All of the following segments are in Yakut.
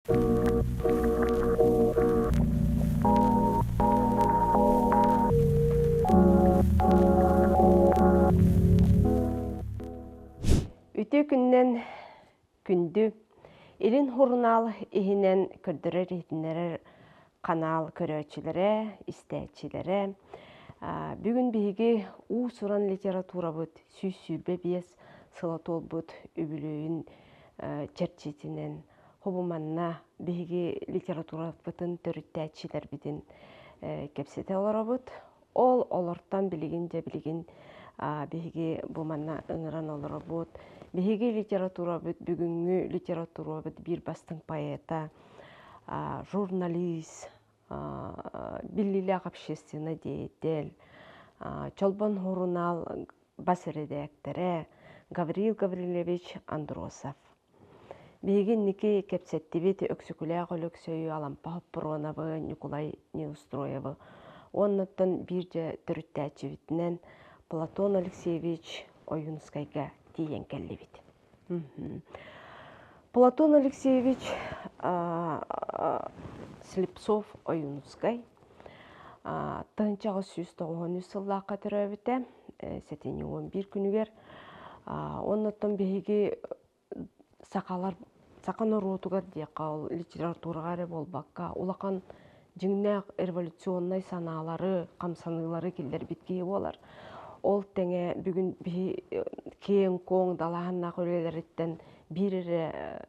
Үтүө күнүнэн күндү Илин сурунаал иһинэн көрдөрөр-иһитиннэрэр ханаал көрөөччүлэрэ, истээччилэрэ бүгүн биһиги уус-уран литературабыт 125 сыла туолбут үбүлүөйүн чэрчитинэн хобуманна биһиги литературабытын төрүттээччилэрбитин кэпсэтэ олоробут. Ол олортон билигин дьэ билигин биһиги бу манна ыҥыран олоробут. Биһиги литературабыт бүгүҥҥү литературабыт биир бастыҥ поэта, журналист, биллиилээх общественный деятель, Чолбон сурунаал бас эрэдээктэрэ Гаврил Гаврильевич Андросов. Биһиги инники кэпсэттибит Өксөкүлээх Өлөксөйү, Алампа Хоппуруонабы, Ньукулай Неустроевы уоннаттан биир дьэ төрүттээччибитинэн Платон Алексеевич Ойуунускайга тиийэн кэллибит. Платон Алексеевич Слепцов Ойуунускай 1993 сыллаахха төрөөбүтэ, сэтинньи 11 күнүгэр. Оннуттан биһиги сахалар саха норуотугар диэххэ ол литератураҕа эрэ буолбакка улахан дьиҥнээх революционнай санаалары, хамсаныылары киллэрбит киһи буолар. Ол тэҥэ бүгүн биһи киэҥ-куоҥ далааһыннаах үлэлэриттэн биир эрэ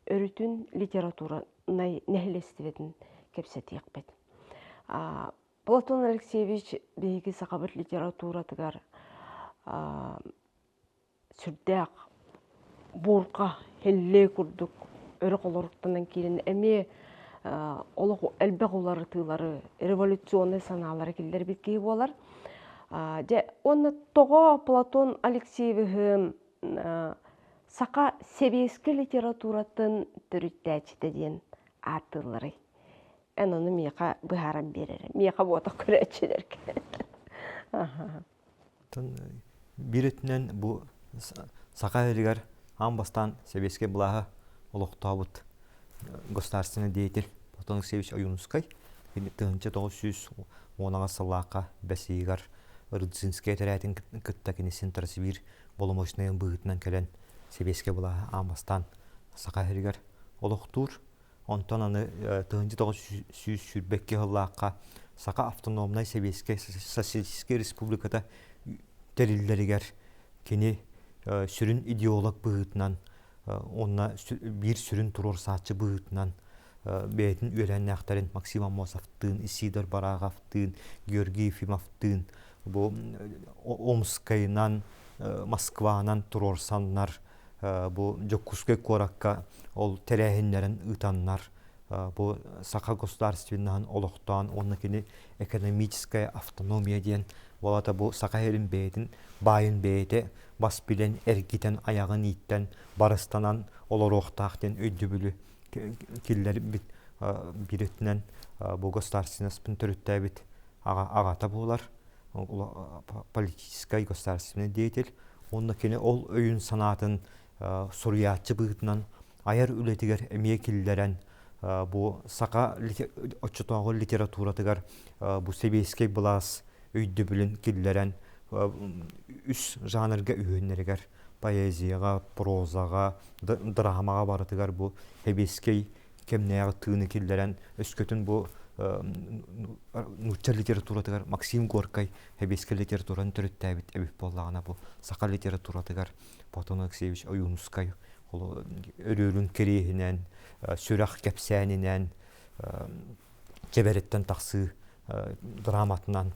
өрүтүн литературанай нэһилиэстибэтин кэпсэтиэхпит. Платон Алексеевич биһиги сахабыт литературатыгар сүрдээх буурҕа, һэллиэ курдук өрө холоруктанан киирэн эмиэ олох элбэх уларытыылары, революционнай санаалары киллэрбит киһи буолар. Дьэ уонна тоҕо Платон Алексеевиһы саха сэбиэскэй литературатын төрүттээччитэ диэн ааттыылларый? Эн ону миэхэ быһааран биэр эрэ. Миэхэ буотах көрөөччүлэргэ. Биир өттүнэн бу Саха сиригэр аан бастаан сэбиэскэй былааһы олохтообут государственный деятель Платон Алексеевич Ойуунускай 1918 сыллаахха бэс ыйыгар Рыдзинскай этэрээтин кытта кини Центросибирь боломуочунайын быһыытынан кэлэн сэбиэскэй былааһы аан бастаан Саха сиригэр олохтуур. Онтон аны 1922 сыллаахха Саха автономнай Сэбиэскэй Социалистическай Республиката тэриллэригэр кини сүрүн идеолог быһыытынан уонна биир сүрүн туруорсааччы быһыытынан бэйэтин үөлээннээхтэрин Максим Аммосовтыын, Исидор Бараховтыын, Георгий Ефимовтыын бу Омскайынан, Москванан туруорсаннар бу Дьокуускай куоракка ол тэрээһиннэрин ыытаннар бу саха государственноһын олохтоон уонна кини экономическая автономия диэн буолата бу саха сирин бэйэтин баайын бэйэтэ бас билэн эргитэн айаҕын ииттэн барыстанан олоруохтаах диэн өйдөбүлү киллэрбит биир өттүнэн бу государственностьпын төрүттээбит аҕата буолар политическай государственный деятель уонна кини ол өйүн-санаатын суруйааччы быһыытынан айар үлэтигэр эмиэ киллэрэн бу саха оччотооҕу литературатыгар бу сэбиэскэй былаас өйдөбүлүн киллэрэн үс жанрга үһүөннэригэр поэзияҕа, прозаҕа, драмаҕа барытыгар бу сэбиэскэй кэмнээҕи тыыны киллэрэн өскөтүн бу нуучча литературатыгар Максим Горькай сэбиэскэй литератураны төрүттээбит эбит буоллаҕына бу саха литературатыгар Платон Алексеевич Ойуунускай өрүөлүн кириэһинэн, сүрэх кэпсээнинэн, чэбэриттэн тахсыы драматынан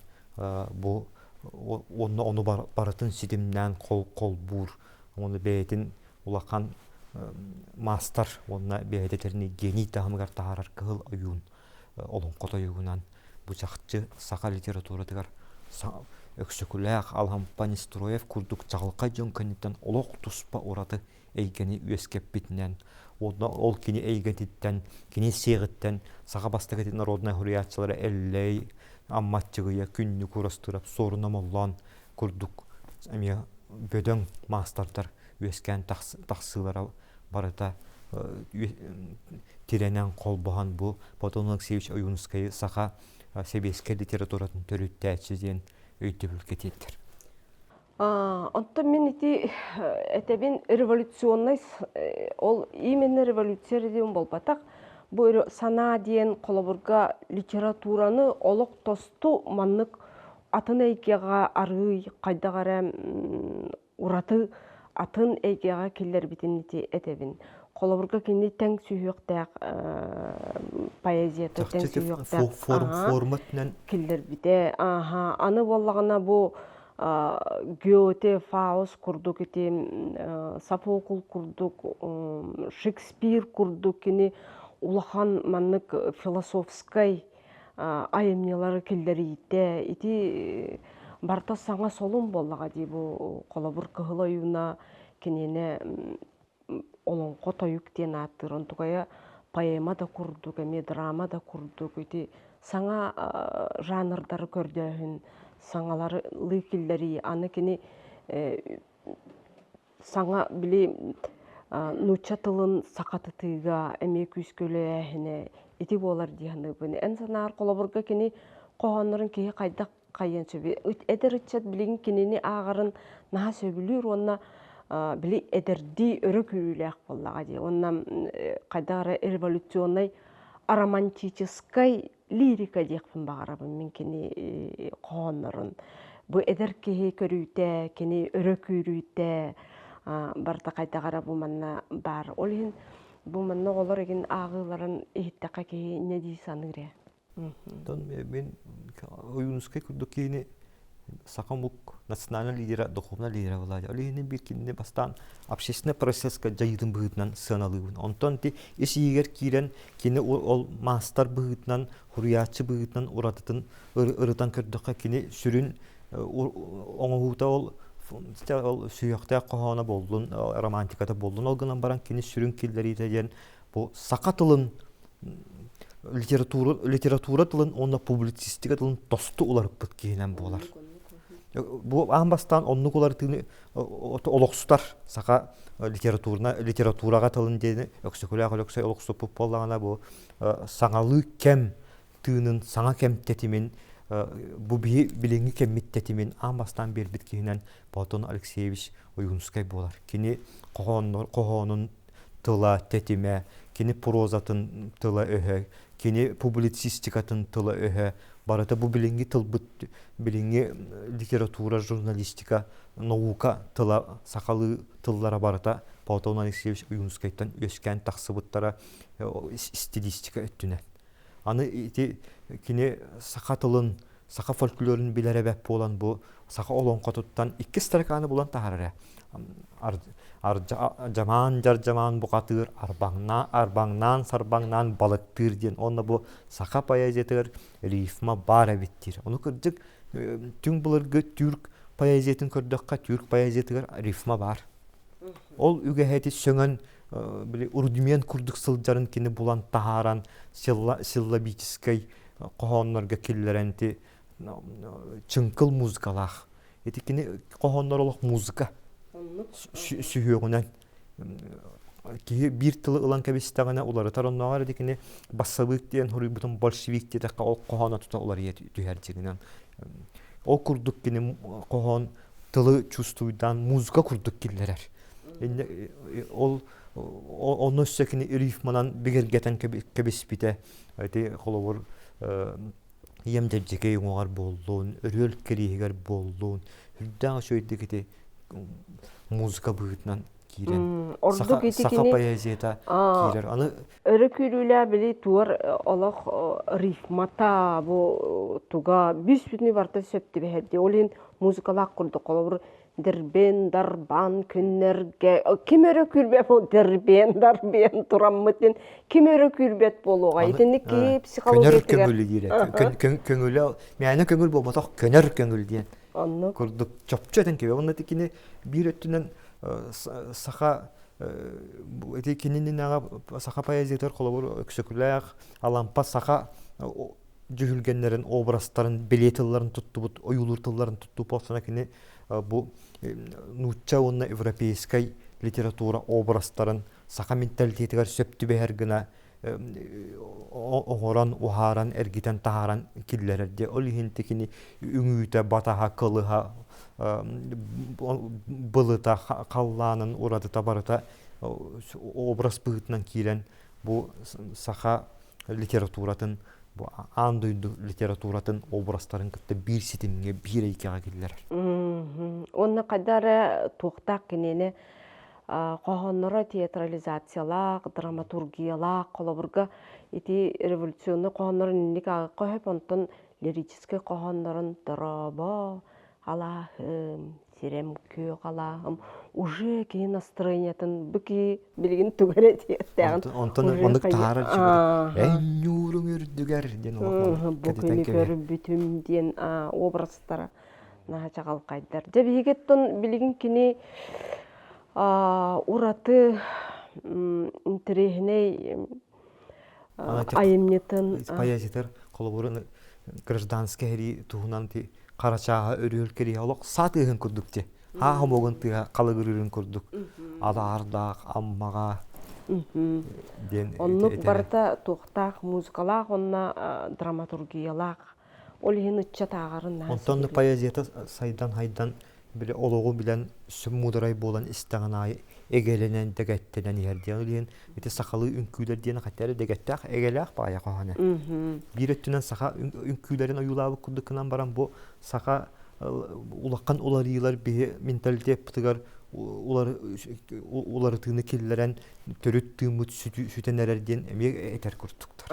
бу уонна ону барытын ситимнээн холбуур уонна бэйэтин улахан маастар уонна бэйэтэ этэринии гений таһымыгар таһаарар кыһыл ойуун олоҥхо тойугунан бу чахчы саха литературатыгар Өксөкүлээх Алампа Нестроев курдук чаҕылхай дьон кэнниттэн олох туспа ураты эйгэни үөскэппитинэн уонна ол кини эйгэтиттэн кини сиэҕиттэн саха бастакы народнай суруйааччылара Эллэй, Амма Аччыгыйа, Күннүк Уурастыырап, Суоруна Моллоон курдук эмиэ бөдөҥ маастардар үөскээн тахсыылара барыта. тирэнэн холбоһон бу Платон Алексеевич Ойуунускайы саха сэбиэскэй литературатын төрүттээччи диэн өйдөбүлгэ тиэрдэр. Онтон мин ити этэбин революционнай ол именно революция диэн буолбатах. Бу санаа диэн холобурга литератураны олох тосту маннык атын эйгэҕэ арыый хайдах эрэ ураты атын эйгэҕэ киллэрбитин ити этэбин. Холобурга кини тэҥ сүһүөхтээх поэзията тэҥ сүһүөхтээх форма өттүнэн киллэрбитэ. Ааха аны буоллаҕына бу Гёте, Фауст курдук ити Софокл курдук Шекспир курдук кини улахан маннык философскай айымньылары киллэриитэ ити барыта саҥа солун буоллаҕа дии бу холобур Кыһыл Ойууна киниэнэ олоҥхо тойук диэн ааттыыр онтукайа поэма да курдук эмиэ драма да курдук ити саҥа жанрдары көрдөөһүн саҥалары киллэрии аны кини саҥа били нуучча тылын сахатытыыга эмиэ күүскэ үлэлээһинэ ити буолар дии саныыбын. Эн санаар холобурга кини хоһооннорун киһи хайдах хайыан сөбүй? Эдэр ыччат билигин кинини ааҕарын наһаа сөбүлүүр уонна били эдэрдии өрө күүрүүлээх буоллаҕа дии. Уонна хайдах эрэ революционнай романтическай лирика диэхпин баҕарабын мин кини хоһооннорун. Бу эдэр киһи көрүүтэ, кини өрө күүрүүтэ барыта хайдах эрэ бу манна баар. Ол иһин бу манна оҕолор игин ааҕыыларын иһиттэххэ киһи инньэ дии саныыр ээ. Оттон мин Ойуунускай курдук киһини саха омук национальный лидера, духовный лидера буолааччы. Ол иһин биир кинини бастаан общественный процесска дьайыытын быһыытынан сыаналыыбын. Онтон ити ис иһигэр киирэн кини ол маастар быһыытынан, суруйааччы быһыытынан уратытын ырытан көрдөххө кини сүрүн оҥоһуута ол ол сүһүөхтээх хоһооно буоллун, романтиката буоллун, ол гынан баран кини сүрүн киллэриитэ диэн бу саха тылын литература, литература тылын уонна публицистика тылын тосту уларыппыт киһинэн буолар. Бу аан бастаан оннук уларытыыны олохсутар саха литературна литератураҕа тылын диэни Өксөкүлээх Өлөксөй олохсуппут буоллаҕына бу саҥалыы кэм тыынын саҥа кэм тэтимин бу биһи билиҥҥи кэммит тэтимин аан бастаан биэрбит киһинэн Платон Алексеевич Ойуунускай буолар. Кини хоһоонун тыла тэтимэ, кини прозатын тыла-өһө, кини публицистикатын тыла-өһө барыта бу билиҥҥи тылбыт, билиҥҥи литература, журналистика, наука тыла, сахалыы тыллара барыта Платон Алексеевич Ойуунускайтан үөскээн тахсыбыттара стилистика өттүнэн. Аны ити кини саха тылын, саха фольклорун билэр эбэт буолан бу саха олоҥхотуттан икки строканы булан таһаарар Дьамаан дьардьамаан бухатыыр арбаҥнаан сарбаҥнаан балыктыыр диэн уонна бу саха поэзиятыгар рифма баар эбит диир. Ону кырдьык түҥ былыргы түрк поэзиятын көрдөххө түрк поэзиятыгар рифма баар. Ол үгэһэти сөҥөн били рудимент курдук сылдьарын кини булан таһааран силлабическай хоһооннорго киллэрэн ити чыҥкыл музыкалаах. Ити кини хоһооннор олох музыка сүһүөҕүнэн киһи биир тылы ылан кэбистэҕинэ уларытар оннооҕор ити кини бассабыык диэн суруйбутун большевик диэтэххэ ол хоһооно тута уларыйа түһэр дьиҥинэн ол курдук кини хоһоон тылы чувствуйдаан музыка курдук киллэрэр. Ол онно өссө кини рифманан бигэргэтэн кэбиспитэ. Ити холобур ийэм дьэбдьэкэй уҥуоҕар буоллун, өрүөл кирииһигэр буоллун, үрдээх үчүгэйдик ити музыка быһыытынан киирэн Ордук ити саха кини поэзията киирэр. Аны өрө күүрүүлээх били туор олох рифмата бу туга бүс-бүтүнүй барыта сөп түбэһэр дии. Ол иһин музыкалаах курдук холобур дирбен дарбан күннэргэ ким өрө күүрбэт бол дирбен дарбен тураммыт диэн ким өрө күүрбэт буолуоҕа итинник киһи көнөр психологиятыгар көҥүлү диирэ көҥүлэ мээнэ көҥүл буолбатах көнөр көҥүл диэн оннук курдук чопчу этэн кэбиһэ уонна кини биир өттүнэн саха ити кинининэҕэ саха поэзиятыгар холобур Өксөкүлээх Алампа саха дьүһүлгэннэрин образтарын бэлиэ тылларын туттубут ойуулуур тылларын туттубут кини бу нуучча уонна европейскай литература образтарын саха менталитетыгар сөп түбэһэр гына оҥорон, уһааран, эргитэн таһааран киллэрэр диye. Ол иһин кини үҥүүтэ, батаһа, кылыһа, былыта, халлаанын уратыта барыта образ быһыытынан киирэн бу саха литературатын, бу аан дойду литературатын образтарын кытта биир ситимҥэ, биир эйгэҕэ киллэрэр. Уонна хайда эрэ туохтаах кинини хоһоонноро театрализациялаах, драматургиялаах, холобурга ити революционнай хоһооннорун инник ааҕыахха сөп, онтон лирическэй хоһооннорун дорообо, алааһым, сирэм күөх алааһым, уже киһи настроениетын бу киһи билигин тугу эрэ этиэхтээҕин Онтон оннук таһаарар Энньууруҥ үрдүгэр диэн бу күнү көрбүтүм диэн образтара наһаа чаҕылхайдар. Дьэ биһиги оттон билигин кини ураты интэриэһинэй айымньытын поэзиятыгар холобурун гражданскай сэрии туһунан ти харачааһа өрүөл кэриһэ олох саа тыаһын курдук ти хаа хомуогун тыаһа халыгырыырын курдук адаардаах аммаҕа диэн оннук барыта туохтаах музыкалаах уонна драматургиялаах Ол иһин ыччат ааҕарын наһаа Онтон поэзията сайдан-хайдан били олоҕу билэн сүм муударай буолан истэҕин аайы эгэлэнэн дэгэттэнэн иһэр диэн. Ол иһин ити сахалыы үҥкүүлэр диэн хотя эрэ дэгэттээх эгэлээх баайа хоһооно. Биир өттүнэн саха үҥкүүлэрин ойуулаабыт курдук гынан баран бу саха улахан уларыйыылар биһи менталитеппытыгар уларытыыны киллэрэн төрүт тыыммыт сүтэн эрэр диэн эмиэ этэр курдуктар.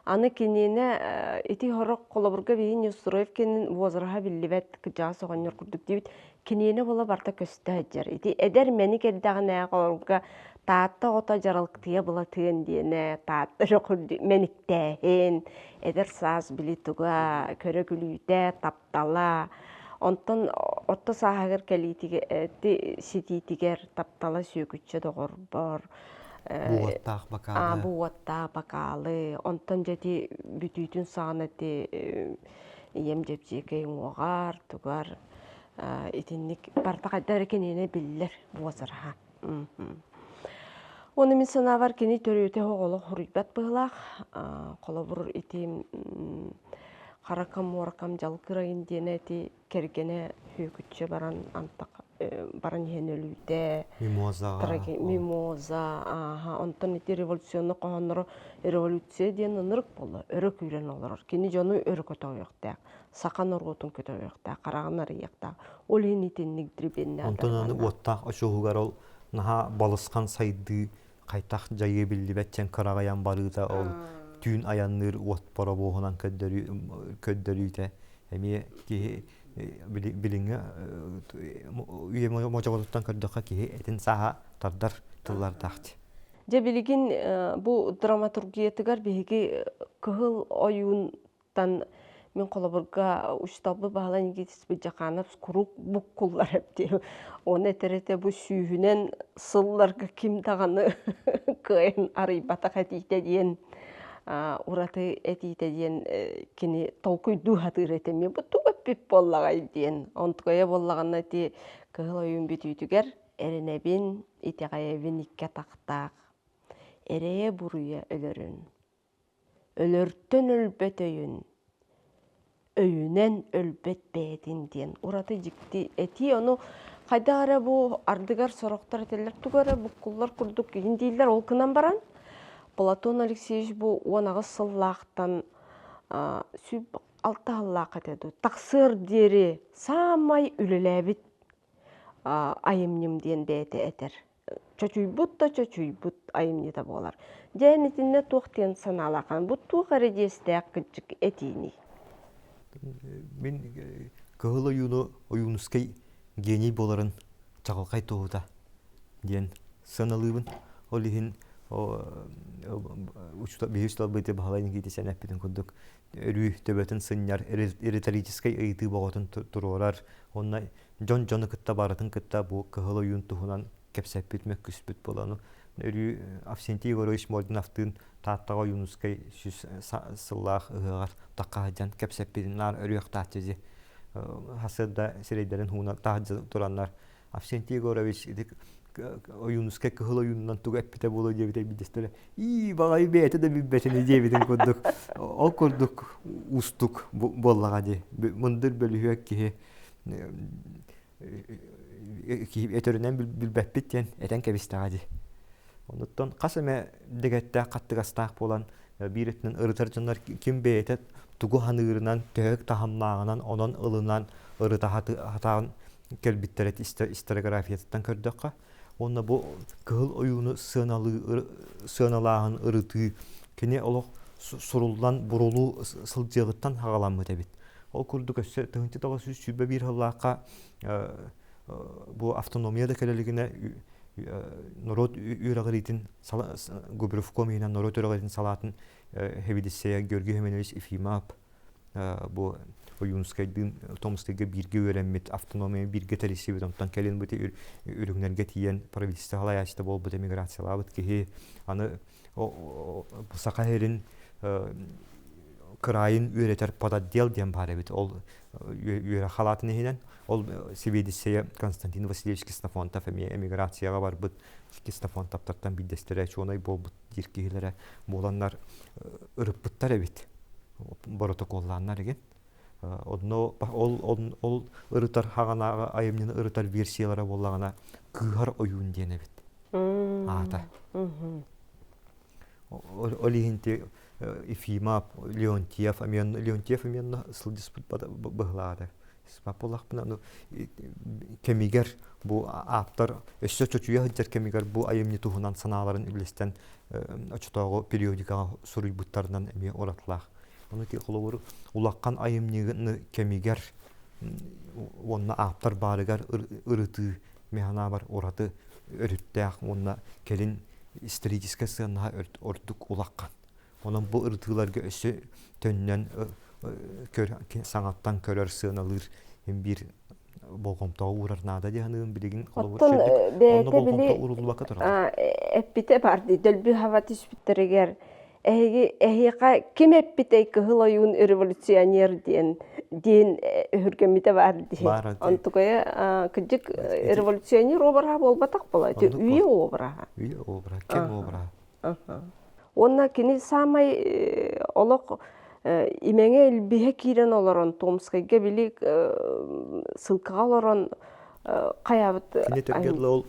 Аны киниэнэ ити сорох холобурга биһи Неустроев кэннин возраһа биллибэт кырдьаҕас оҕонньор курдук диэбит киниэнэ буола барыта көстө сылдьар. Ити эдэр мэник эрдэҕинэ холобурга Таатта оҕото дьаралыктыйа былатыан диэнэ Таатта мэниктээһин, эдэр саас били туга, көрө-күлүүтэ, таптала. Онтон орто сааһыгар кэлиитигэр ситиитигэр таптала сүөкүччэ доҕорбор Буоттаах бакаалы. Бу уоттаах бакаалы. Онтон дьэ ити бүтүүтүн саҕана ити ийэм дьэпсиэкэй уҥуоҕар, тугар итинник барыта хайда эрэ киниэнэ биллэр буозараһа. Уонна мин санаабар кини төрүөтэ оҕолох хоруйбат быһыылаах. Холобур ити харакам муоракам дьалкырайын диэнэ ити кэргэнэ Сүөкүччэ баран антах баран иһэн өлүүтэ Мимозаҕа мимоза ааһа онтон ити революционнай хоһоонноро революция диэн ынырык буолла өрө күүрэн олорор кини дьону өрө көтөҕүөхтээх саха норуотун көтөҕүөхтээх хараҕын арыйыахтаах ол иһин итинник дрибеннээх онтон аны уоттаах очуоһугар ол наһаа балысхан сайдыы хайтах дьайыы биллибэт чэн кыраҕайан барыыта ол түүн айанныыр уот боробуоһунан көрдөрүүтэ эмиэ киһи билиҥҥи үйэ модьоҕотуттан көрдөххө киһи этин сааһа тардар тыллардаах Дьэ билигин бу драматургиятыгар биһиги кыһыл ойуунтан мин холобурга учууталбыт Баһылай Никитич Быдьаханов куруук буккуллар эбит. Оны этэр этэ бу сүүһүнэн сылларга ким даҕаны кыайан арыйбатах этиитэ диэн ураты этиитэ диэн кини толкуйдуу сатыыр этэ эмиэ бу тугу эппит буоллаҕай диэн онтукайа буоллаҕына ити кыһыл ойуун бүтүүтүгэр эрэнэбин итэҕэйэбин икки атахтаах эрэйэ буруйа өлөрүн өлөртөн өлбөт өйүн өйүнэн өлбөт бэйэтин диэн ураты дьикти этии ону хайдах эрэ бу ардыгар сорохтор этэллэр тугу эрэ буккуллар курдук иһин дииллэр ол гынан баран Платон Алексеевич бу 18 сыллаахтан 36 сыллаах этэ дуу тахсыар диэри саамай үлэлээбит айымньым диэн бэйэтэ этэр чочуйбут да чочуйбут айымньыта буолар. Дьэ итиннэ туох диэн санаалааххын бу туох эрэ диэстээх кырдьык этииний? Мин Кыһыл ойууну Ойуунускай гений буоларын чаҕылхай туоһута диэн сыаналыыбын. Ол иһин биһи учууталбыт Баһылай Никитич эн эппитин курдук өрүү төбөтүн сынньар риторическай ыйытыы боҕотун туруорар уонна дьон дьону кытта барытын кытта бу Кыһыл ойуун туһунан кэпсэппит, мөккүспүт буолан өрүү Авсентий Егорович Мординовтыын Тааттаҕа Ойуунускай сүүс сыллаах ыһыаҕар тахха сылдьан кэпсэппитин наар өрүөхтааччы дии. Хасыарда сирэйдэрин һуунан таһырдьа тураннар Авсентий Егорович ити Ойуунускай кыһыл ойуунунан тугу эппитэ буолуо диэбитэ биирдэстэрэ ии баҕайы бэйэтэ да билбэтини диэбитин курдук ол курдук уустук буоллаҕа дии мындыр бөлүһүөк киһи киһи өтөрүнэн билбэппит диэн этэн кэбистэҕэ дии. Онуттан хас эмэ дэгэттээх хаттыгастаах буолан биир өттүнэн ырытар дьоннор ким бэйэтэ тугу ханыырынан, төһө таһымнааҕынан онон ылынан ырыта сатаан кэлбиттэрэ историографиятыттан көрдөххө. Уонна бу кыһыл ойууну сыаналыы сыаналааһын ырытыы кини олох суруллан бурулуу сылдьыаҕыттан хаҕаламмыт эбит. Ол курдук өссө 1921 сыллаахха бу автономия да кэлэ илигинэ норуот үөрэҕириитин Губревком иһинэн норуот үөрэҕириитин салаатын сэбиэдиссэйэ Георгий Семенович Ефимов бу Ойуунускайдыын Томскайга бииргэ үөрэммит, автономия бииргэ тэрийсибит, онтон кэлин бу үрүҥнэргэ тиийэн правительство салайааччыта буолбут эмиграциялаабыт киһи аны Саха сирин кыраайын үөрэтэр подотдел диэн баар эбит. Ол үөрэх халаатын иһинэн ол сэбиэдиссэйэ Константин Васильевич Ксенофонтов эмиэ эмиграцияҕа барбыт Ксенофонтовтартан биирдэстэрэ учуонай буолбут диир киһилэрэ буоланнар ырыппыттар эбит. Боротокуоллааннар игин. Онно ол ол ырытар хаҕанааҕы айымньыны ырытар версиялара буоллаҕына кыыһар ойуун диэн эбит. Аата. Ол иһин Ефимов, Леонтьев, Леонтьев эмиэ сылдьыспыт быһылаата. Буоллахпына, ну, кэмигэр бу ааптар өссө чочуйа сылдьар кэмигэр бу айымньы туһунан санааларын үллэстэн оччотооҕу периодикаҕа суруйбуттарынан эмиэ уратылаах. Ону холобур улахан айымньыны кэмигэр уонна ааптар баарыгар ырытыы мин санаабар ураты өрүттээх уонна кэлин историческай сыаннаһа ордук улахан. Онон бу ырытыыларга өссө төннөн саҥаттан көрөр, сыаналыыр биир болҕомтоҕо уурар наада дии саныыбын билигин холобур Оттон онно бэйэтэ болҕомто били ууруллубакка тураллар. эппитэ бар дии дөлбү хаба түспүттэригэр эһиги эһиэхэ ким эппитэй кыһыл ойуун революционер диэн диэн өһүргэммитэ баар дии. Баар дии. Онтукайа кырдьык Ити революционер обраһа буолбатах буола ити оннук үйэ буол. обраһа. Үйэ обраһа, кэм обраһа. Уонна кини саамай олох имэҥэ илбиһэ киирэн олорон Томскайга били ссылкаҕа олорон хайаабыт Кини төргө ол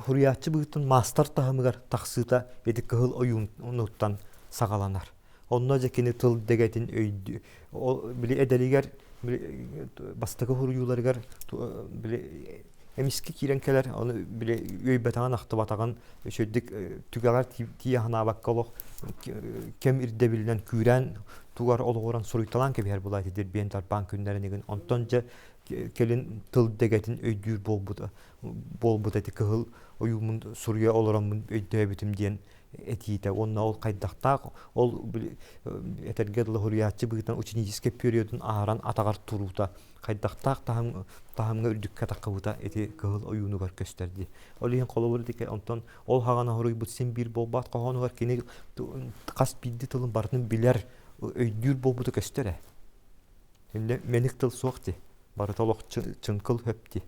хуруйааччы быһыытын маастар таһымыгар тахсыыта ити кыһыл ойуунуттан саҕаланар. Онно дьэ кини тыл дэгэтин өйдүү ол били эдэригэр бастакы хуруйууларыгар били эмискэ киирэн кэлэр, ону били үөйбэтэҕин, ахтыбатаҕын үчүгэйдик түгэҕэр тиийэ санаабакка олох кэм ирдэбилинэн күүрээн тугар олоҕуран суруйталаан кэбиһэр буолаат дирбиэн тарбаан күннэрин игин онтон дьэ кэлин тыл дэгэтин өйдүүр буолбута буолбут эти кыһыл ойуумун суруйа олороммун өйдөөбүтүм диэн этиитэ уонна ол хайдахтаах ол этэргэ дылы суруйааччы быһыытынан ученическай периодун ааран атаҕар туруута хайдахтаах таһым таһымҥа үрдүккэ таххыбыта ити кыһыл ойуунугар көстөр дии. Ол иһин холобур ити онтон ол хаҕана хоруйбут син биир буолбат хоһоонугар кини хас биирдии тылын барытын билэр, өйдүүр буолбута көстөр ээ. Иннэ мэник тыл суох дии. Барыта олох чыҥкыл хөп дии.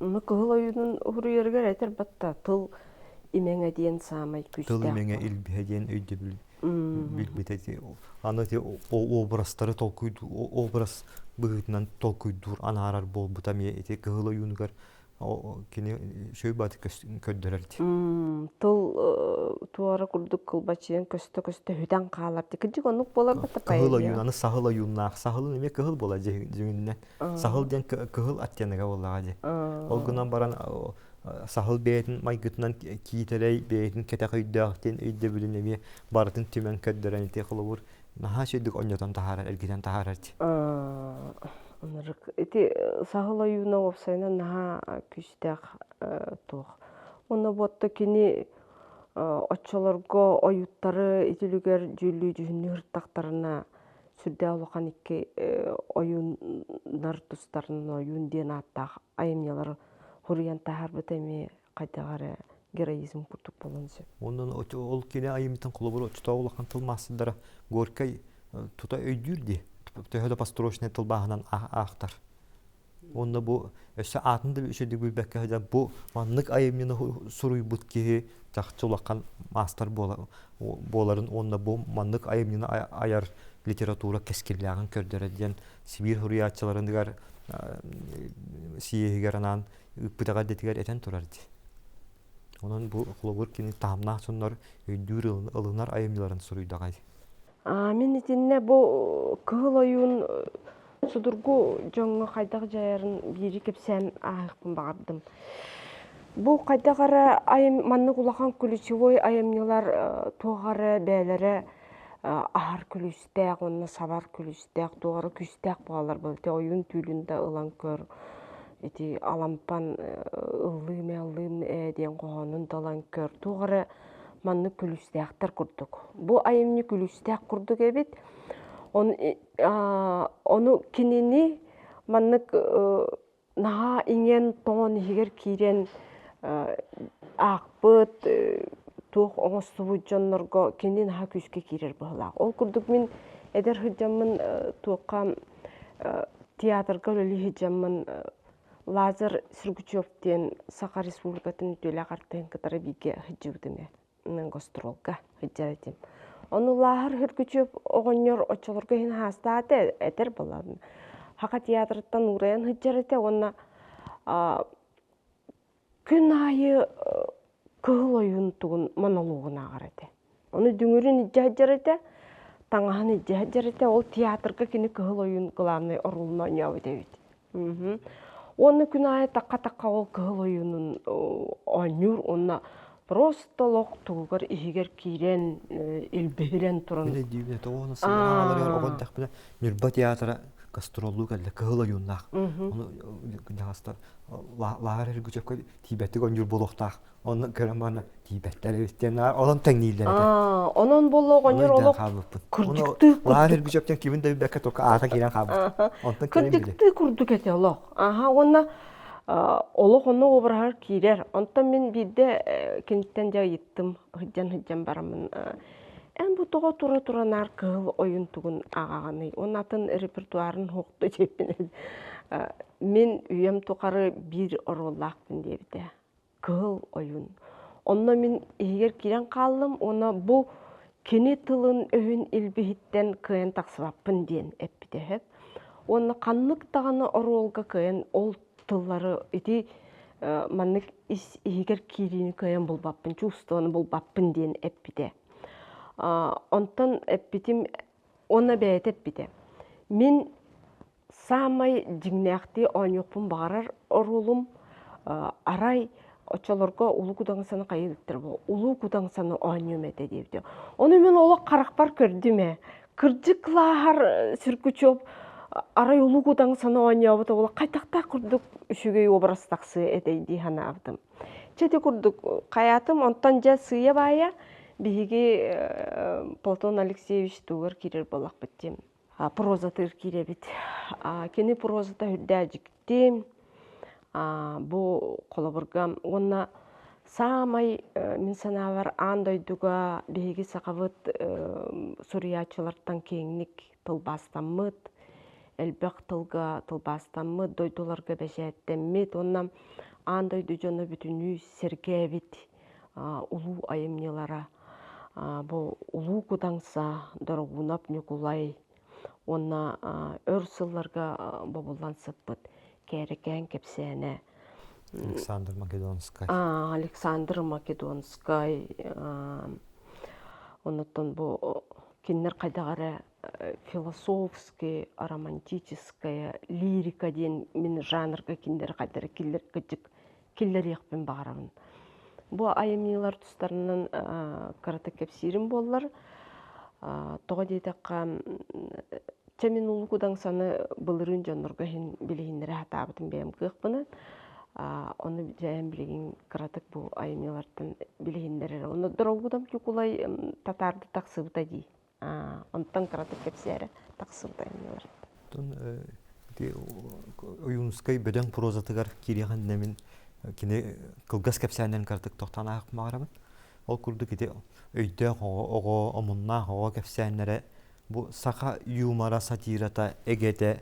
Ону кыһыл ойуунун уһуруйарыгар этэр батта тыл имэҥэ диэн саамай Тыл күүстээх имэҥэ буолар. илбиһэ диэн өйдөбүл билбитэ аны ити образтары толкуйдуу образ быһыытынан толкуйдуур анаарар буолбута эмиэ ити кыһыл ойуунугар кини үчүгэй бааты көрдөрөр дии. Тыл туора курдук кылбачыйан көстө-көстө сүтэн хаалар дии. Кырдьык оннук буолар батта Кыһыл поэзия. ойуун аны саһыл ойууннаах. Саһылын эмиэ кыһыл буолар дьиҥинэн. Саһыл диэн кыһыл оттенога буоллаҕа дии. Ол гынан баран саһыл бэйэтин майгытынан киитэрэй, бэйэтин кэтэх өйдөөх диэн өйдөбүлүн эмиэ барытын түмэн көрдөрөн ити холобур наһаа үчүгэйдик онньотон таһаарар, эргитэн таһаарар дии. Ынырык. Ити саһыл ойууна уопсайынан наһаа күүстээх туох. Онно буотта кини оччолорго ойуттары итилигэр дьүүллүү дьүһүннүү ыртахтарына сүрдээх улахан икки ойууннар тустарынан ойуун диэн ааттаах айымньылары хуруйан таһаарбыта эмиэ хайдах эрэ героизм курдук буолуон сөп. Онон ол кини айымньытын холобур оччотооҕу улахан тылмаастардара Горькай тута өйдүүр дии. Төһө да построчнай тылбааһынан аахтар. Уонна бу өссө аатын да үчүгүйдүк билбэккэ сылдьан бу маннык айымньыны суруйбут киһи чахчы улахан маастар буоларын уонна бу маннык айымньыны айар литература кэскиллээҕин көрдөрөр диэн Сибиир суруйааччыларыныгар сийиэһигэр анаан ыыппыт эҕэрдэтигэр этэн турар дии. Онон бу холобур кини таһымнаах дьоннор өйдүүр ылынар айымньыларын суруйдаҕай. Мин итиннэ бу Кыһыл Ойуун судургу дьоҥҥо хайдах дьайарын биири кэпсээн ааһыахпын баҕардым. Бу хайдах эрэ айым маннык улахан ключевой айымньылар туох эрэ бэйэлэрэ аһар күлүүстээх уонна сабар күлүүстээх туох эрэ күүстээх буолаллар буолла. Ойуун түүлүн да ылан көр ити Алампан ыллыым ээ ыллыым ээ диэн хоһоонун да ылан көр туох эрэ маннык күлүүстээхтэр курдук. Бу айымньы күлүүстээх курдук эбит. Ону кинини маннык наһаа иҥэн тоҥон иһигэр киирэн аахпыт туох оҥостубут дьоннорго кини наһаа күүскэ киирэр быһыылаах. Ол курдук мин эдэр сылдьаммын туохха театрга үлэлии сылдьаммын Лазарь Сергучев диэн Саха Республикатын үтүөлээх артыыһын кытары бииргэ сылдьыбытым ээ гастролга сылдьар этим. Ону Лааһар Сергучев оҕонньор оччолорго иһин хаастаата этэр буоллаҕына Саха театрыттан уурайан сылдьар этэ уонна күн аайы Кыһыл Ойуун тугун монологун ааҕар этэ. Ону дүҥүрүн илдьэ сылдьар этэ, таҥаһын илдьэ сылдьар этэ. Ол театрга кини Кыһыл Ойуун главнай оруолун оонньообут эбит. Уонна күн аайы тахха-тахха ол Кыһыл Ойуунун оонньуур уонна просто олох тугугар иһигэр киирэн илбиһирэн туран. Мин өйдүүбүн этэ оҕону сыллаҕаларыгар оҕо эрдэхпинэ Ньурба театра гастроллуу кэллэ Кыһыл Ойууннаах. Ону дьаҕастар Лааҕыр Эргичөккө тиийбэттик оонньуур буолуохтаах. Онно көрөн баран тиийбэттэр эбит диэн онон тэҥнииллэр этэ. Онон буолла оҕонньор олох кырдьыктыы Лааҕыр Эргичөктөн кимин да билбэккэ только аата киирэн хаалбыт. Онтон кырдьыктыы курдук этэ олох. Аха уонна олох онно обраһар киирэр. Онтон мин биирдэ киниттэн дьэ ыйыттым сылдьан-сылдьан бараммын эн бу тоҕо тура-тура наар кыһыл ойун тугун ааҕаҕыный уонна атын репертуарын суохту диэппин Мин үйэм тухары биир оруоллаахпын диэбитэ. Кыһыл ойуун. Онно мин иһигэр киирэн хааллым уонна бу кини тылын-өһүн илбиһиттэн кыайан тахсыбаппын диэн эппитэ сөп. Уонна ханнык даҕаны оруолга кыайан ол тыллары ити маннык ис иһигэр киириини кыайан булбаппын, чувствоны булбаппын диэн эппитэ. Онтон эппитим уонна бэйэтэ эппитэ. Мин Саамай дьиҥнээхтии оонньуохпун баҕарар оруолум арай оччолорго Улуу Кудаҥсаны хайыы иликтэр буолуо, Улуу Кудаҥсаны оонньуом этэ диэбитэ. Ону мин олох харахпар көрдүм ээ. Кырдьык Лааһар Сергучев арай Улуу Кудаҥсаны оонньообута буолуо хайдахтаах курдук үчүгэй образ тахсыа этэй дии санаабытым. Чэ ити курдук хайаатым, онтон дьэ сыыйа-баайа биһиги Платон Алексеевич тугар киирэр буоллахпыт диэн прозатыгар киирэбит. Кини прозата үрдээ дьикти. Бу холобурга уонна саамай мин санаабар аан дойдуга биһиги сахабыт суруйааччылартан киэҥник тылбаастаммыт, элбэх тылга тылбаастаммыт, дойдуларга бэчээттэммит уонна аан дойду дьоно бүтүннүү сэргээбит улуу айымньылара бу Улуу Кудаҥса, Дорогуунап Ньукулай уонна өр сылларга бобуллан сыппыт Кээрэкээн кэпсээнэ Александр Македонскай. Александр Македонскай оннуттан бу кинилэр хайдах эрэ философский, романтическая лирика диэн мин жанрга кинилэри хайдах эрэ киллэр кырдьык киллэриэхпин баҕарабын. Бу айымньылар тустарынан кыратык кэпсиирим буоллар, тоҕо диэтэххэ, чэ мин Улуу Кудаҥсаны былырыын дьоннорго иһин билиһиннэрэ сатаабытым бэйэм кыахпынан. Ону дьээн билигин кыратык бу айымньылартан билиһиннэрэр. Онно Дорогудам Ньукулай татаарды тахсыбыта дии. Онтон кыратык кэпсээрэ тахсыбыта айымньылар. Оттон Ойуунускай бөдөҥ прозатыгар киириэҕин мин кини кылгас кэпсээннэрин кыратык тохтоон ааҕабын. Ол курдук ити өйдөөх оҕо, оҕо омуннаах оҕо кэпсээннэрэ бу саха юмора, сатирата, эгэтэ.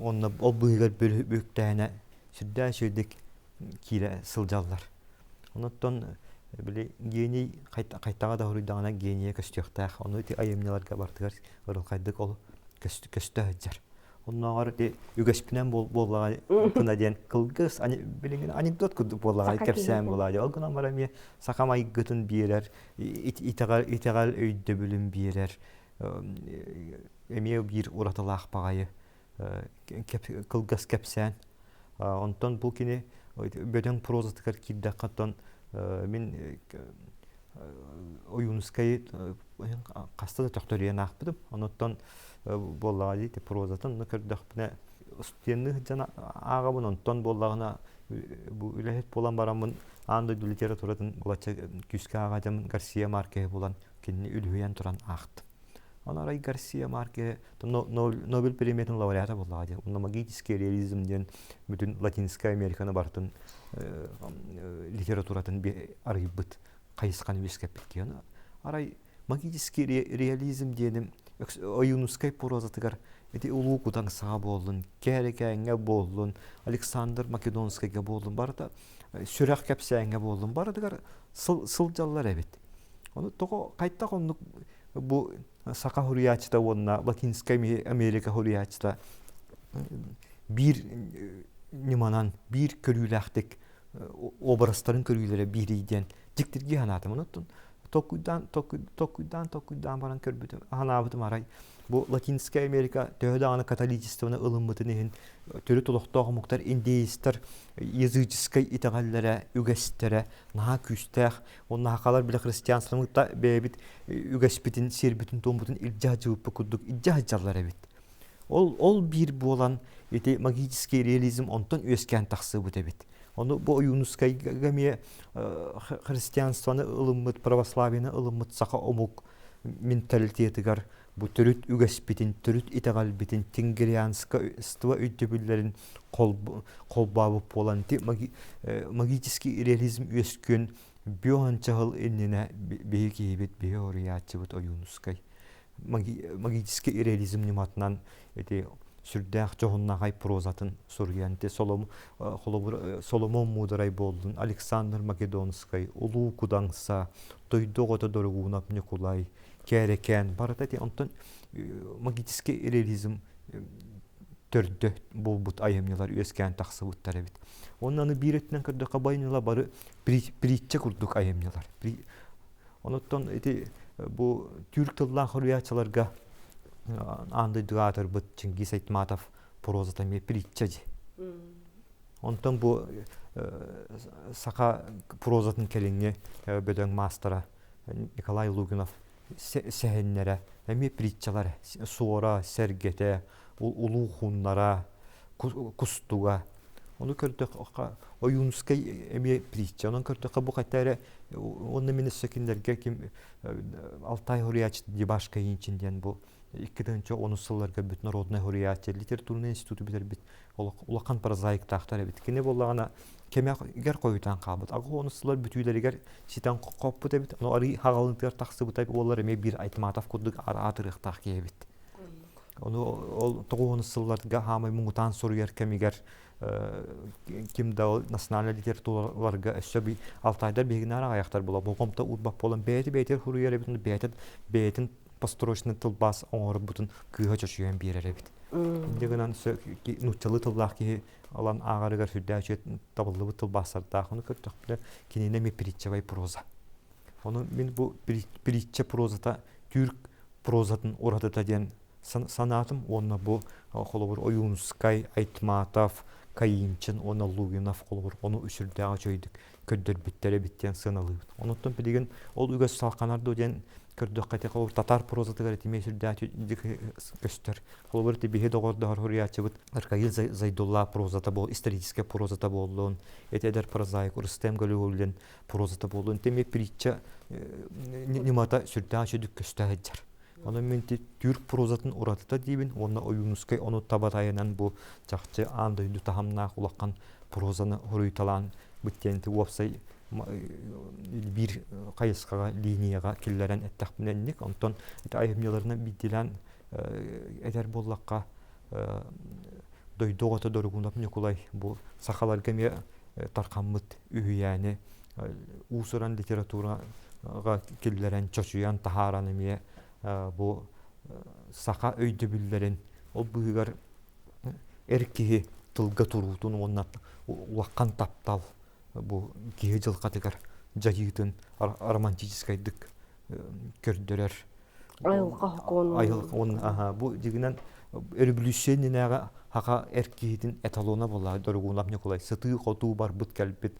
Онно ол быыһыгар бүлүктээнэ сүрдээх үчүгэйдик киирэ сылдьаллар. Онуттан били гений хайтаҕа да хоруйдаҕына генийэ көстүөхтээх. Ону ити айымньыларга барытыгар ырылхайдык ол көстө сылдьар. Оннооҕор ити үгэспинэн буоллаҕа гына диэн кылгас билигин анекдот курдук буоллаҕа кэпсээн буолаа. Ол гынан баран эмиэ саха майгытын биэрэр, итэҕэл итэҕэл өйдөбүлүн биэрэр эмиэ биир уратылаах баҕайы кылгас кэпсээн. Онтон бу кини бөдөҥ прозатыгар киирдэххэ оттон мин Ойуунускайы хаста да төхтөрүйэн аахпытым. Онуттан буоллаҕа дии прозатын көрдөхпүнэ студенныы сылдьан ааҕабын, онтон буоллаҕына бу үлэһит буолан бараммын аан дойду литературатын балачча күүскэ ааҕа Гарсия Маркеһы булан кинини үлүһүйэн туран аахтым. Ону арай Гарсия Маркеһы Нобель премиятын лауреата буоллаҕа дии. Онно магический реализм диэн бүтүн Латинскай Американы барытын литературатын арыйбыт хайысханы үөскэппит киһи. Арай магический реализм диэним Ойуунускай прозатыгар ити Улуу Кудаҥсаҕа буоллун, Кээрэкээҥҥэ буоллун, Александр Македонскайга буоллун, барыта сүрэх кэпсээҥҥэ буоллун, барытыгар сылдьаллар эбит. Ону тоҕо хайдах оннук бу саха суруйааччыта уонна Латинскай Америка суруйааччыта биир ньыманан, биир көрүүлээхтик образтарын көрүүлэрэ биирий диэн дьиктиргии санаатым. Онуттан толкуйдаан, толкуйдаан, толкуйдаан баран көрбүтүм, санаабытым арай бу Латинскай Америка төһө даҕаны католичествоны ылыммытын иһин төрүт олохтоох омуктар индеецтэр языческай итэҕэллэрэ, үгэстэрэ наһаа күүстээх. Уонна сахалар бile христианствоны кытта бэйэбит үгэспитин, сиэрбитин-туоммутун илдьэ сылдьыбыппыт курдук илдьэ сылдьаллар эбит. Ол, ол биир буолан ити магический реализм онтон үөскээн тахсыбыт эбит. Ону бу Ойуунускайга эмиэ христианствоны ылыммыт, православиены ылыммыт саха омук менталитетыгар бу төрүт үгэспитин, төрүт итэҕэлбитин, тенгрианство өйдөбүллэрин холбообут буолан ити магический реализм үөскүөн бүө сыл иннинэ биһи киһибит, биһи оруйааччыбыт Ойуунускай магический реализм ньыматынан ити сүрдээх дьоһуннаахай прозатын суруйан ити холобур Соломон Муударай буоллун, Александр Македонскай, Улуу Кудаҥса, Дойду оҕото Дорогуунап Ньукулай, Кээрэкээн барыта ити онтон магический реализм төрдө буолбут айымньылар үөскээн тахсыбыттар эбит. Уонна аны биир өттүнэн көрдөххө бу айымньылар бары притча курдук айымньылар. Онуттан ити бу түүр тыллаах суруйааччыларга аан дойдуга аатырбыт Чингиз Айтматов прозата эмиэ притча дии. Онтон бу саха прозатын кэлиҥҥи бөдөҥ маастара Николай Лугинов сэһэннэрэ эмиэ притчалар суора, сэргэтэ, улуу хууннара, кустуга. Ону көрдөххө Ойуунускай эмиэ притча. Онон көрдөххө бу хайта эрэ уонна мин өссө кинилэргэ ким Алтай суруйааччы Дебашка Инчин диэн бу 2010 сылларга бүт народнай суруйааччы литературнай институту бүтэрбит улахан прозаиктаахтар эбит. Кини буоллаҕына кэмигэр хойутаан хаалбыт. Аҕыс сыллар бүтүүлэригэр ситэн хоппут эбит. Ону арыы хаҕалынтыгар тахсыбыта уоллар эмиэ биир Айтматов курдук аатырыахтаах киһи эбит. Ону ол тоҕуһун сылларга хаамай муҥутаан суруйар кэмигэр ким да ол национальнай литератураларга өссө би алтайдар биһигинээр аҕайахтар була болҕомто уурбат буолан бэйэтэ бэйэтигэр суруйар эбит бэйэтин бэйэтин построчный тылбаас оҥорбутун кыыһа чочуйан биэрэр эбит. Инньэ гынан нууччалыы тыллаах киһи ылан ааҕарыгар сүрдээх үчүгэй табыллыбыт тылбаастардаах. Ону көрдөхпүнэ кинини эмиэ притчевай проза. Ону мин бу притча прозата түүрк прозатын уратыта диэн санаатым уонна бу холобур Ойуунускай, Айтматов, Каинчин уонна Лугинов холобур ону үсүрдээх үчүгэйдик көрдөрбүттэр эбит диэн сыаналыыбыт. Онуттан билигин ол үгэс салҕанар дуо диэн көрдөххө ити холобур татар прозатыгар итимиэ сүрдээх көстөр. Холобур ити биһи доҕордоһор суруйааччыбыт Аркаил Зайдулла прозата буол историческай прозата буоллун, ити эдэр прозаик Рустем Галиуллин прозата буоллун, ити эмиэ притча ньымата сүрдээх үчүгдүк көстө сылдьар. Онон мин түүр прозатын уратыта диибин уонна Ойуунускай ону таба тайанан бу чахчы аан дойду таһымнаах улахан прозаны хоруйталаан бүттиэн уопсай биир хайысхаҕа линияҕа киллэрэн эттэхпинэ инник онтон ити айымньыларынан биирдиилээн этэр буоллахха. Дойду оҕото Дорогунов Ньукулай бу сахаларга эмиэ тархаммыт үһүйээни уус-уран литератураҕа киллэрэн, чочуйан таһааран эмиэ бу саха өйдөбүллэрин ол быыһыгар эр киһи тылга туруутун уонна улахан таптал бу киһи дьылҕатыгар дьайыытын романтическайдык көрдөрөр. Айылҕа сокуонун. Айылҕа уонна бу дьигинэн өрөбүлүүссүйэ иннинээҕи хаха эр киһитин эталона буолла Дорогунов Ньукулай сытыы-хотуу барбыт кэлбит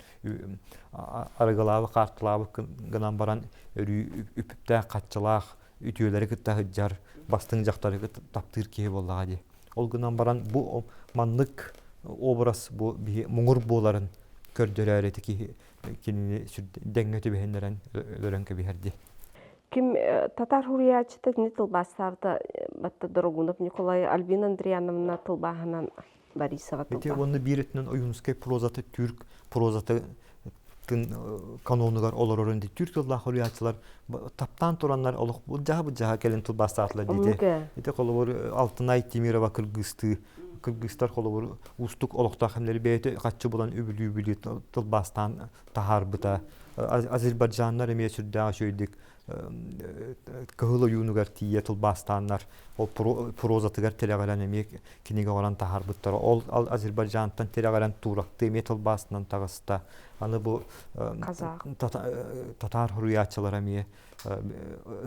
арыгылаабыт хаартылаабыт гынан баран өрүү үптээх хаччылаах үтүөлэри кытта сылдьар бастыҥ дьахтары кытта таптыыр киһи буоллаҕа дии. Ол гынан баран бу маннык образ бу биһи муҥур буоларын көрдөрөөр ити киһи кинини дэҥҥэ түбэһиннэрэн өлөрөн кэбиһэр дии. Ким татар суруйааччыта кини тылбаастаабыта батта Дорогунов Николай Альбина Андриановна тылбааһынан Борисова Ити уонна биир өттүнэн Ойуунускай прозата түрк прозата канонугар олорорун ди түрк тыллаах суруйааччылар таптаан тураннар олох былдьаһа былдьаһа кэлин тылбаастаатылар диити. Ити холобур Алтынай Тимирова кыргызтыы кыргызтар холобур уустук олохтоох кэмнэри бэйэтэ хаччы булан үбүлүү-үбүлүү тылбаастаан таһаарбыта. Азербайджаннар эмиэ сүрдээх үчүгэйдик кыһыл ойуунугар тиийэ тылбаастааннар ол прозатыгар тирэҕирэн эмиэ кинигэ оҥорон таһаарбыттара. Ол Азербайджантан тирэҕирэн туурактыы эмиэ тылбаасынан таҕыста. Аны бу татаар суруйааччылара эмиэ